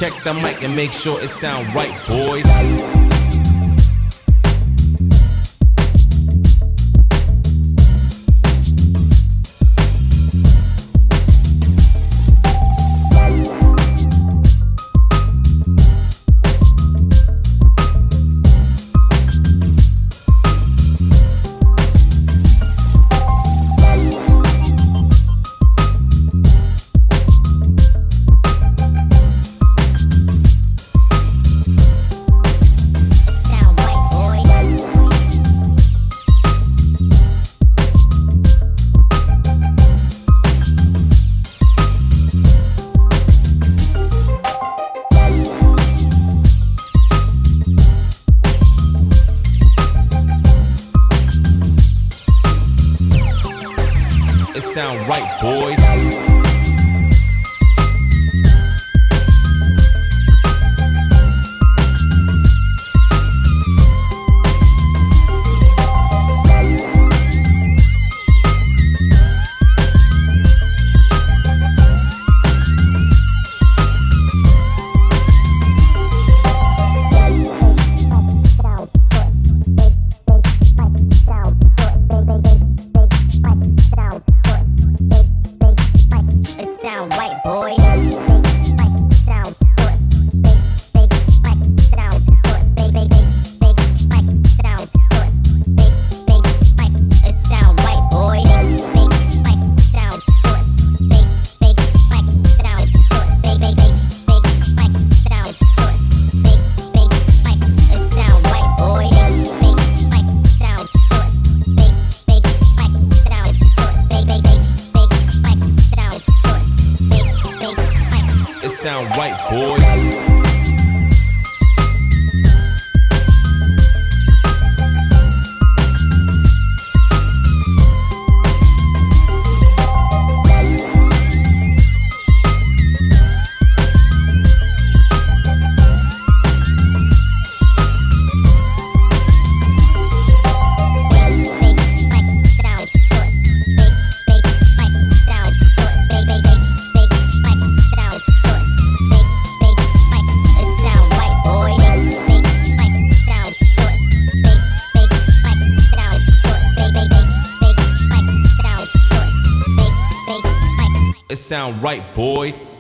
Check the mic and make sure it sound right, boys. Sound right, boy. It sound right, boys. Sound right, boy. Sound right, boy. Sound right, boy. It sound right, boys. It sound right, boy.